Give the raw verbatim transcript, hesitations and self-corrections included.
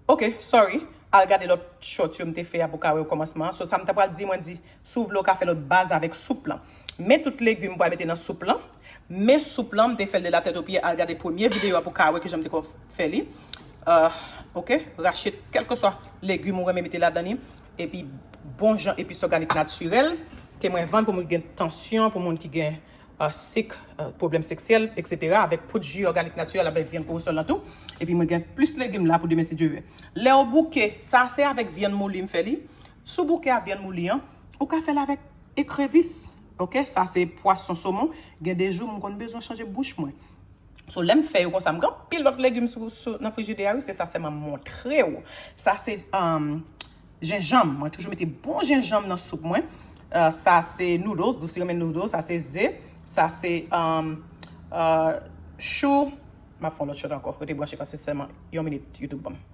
Ok, sorry. Al gade lòt short yo m te fè a pou ka wè kòmansman an. So, sa m ta pral di, mwen di, si w vle w ka fè lòt baz avèk soup lan. Men tout legim m pral mete nan soup lan. Men soup lan, m te fè l de la tèt o pye. Al gade premye videyo a pou ka wè kijan m te kon fè li. Uh, ok, rache kèlkeswa legim ou renmen mete ladan li. Epi bon jan epis òganik natirèl ke mwen vann pou moun ki gen tansyon, pou moun ki gen uh, sik, uh, pwoblèm seksyèl, etsetera. Avèk poud ji òganik natirèl avèk vyann korosòl lan tou. Epi mwen gen plis legim la pou demen si Dye vle. Lè w bouke, sa se avèk vyann mouli m fè li. Si w bouke a vyann mouli an, ou ka fè l avèk ekrevis. Ok, sa se pwason somon. Gen de jou m konn bezwen chanje bouch mwen. So, lè m fè yo konsa, m gen anpil lòt legim sou, sou, nan frijidè a, wi, se sa sèlman m montre w. Sa se um, jenjanm. Mwen toujou mete bon jenjanm nan soup mwen. Uh, sa se noodles, Lucy renmen noodles, sa se ze, sa se um, uh, chou. M ap fè yon lòt shot ankò. Rete branche paske sèlman yon minit YouTube ban m.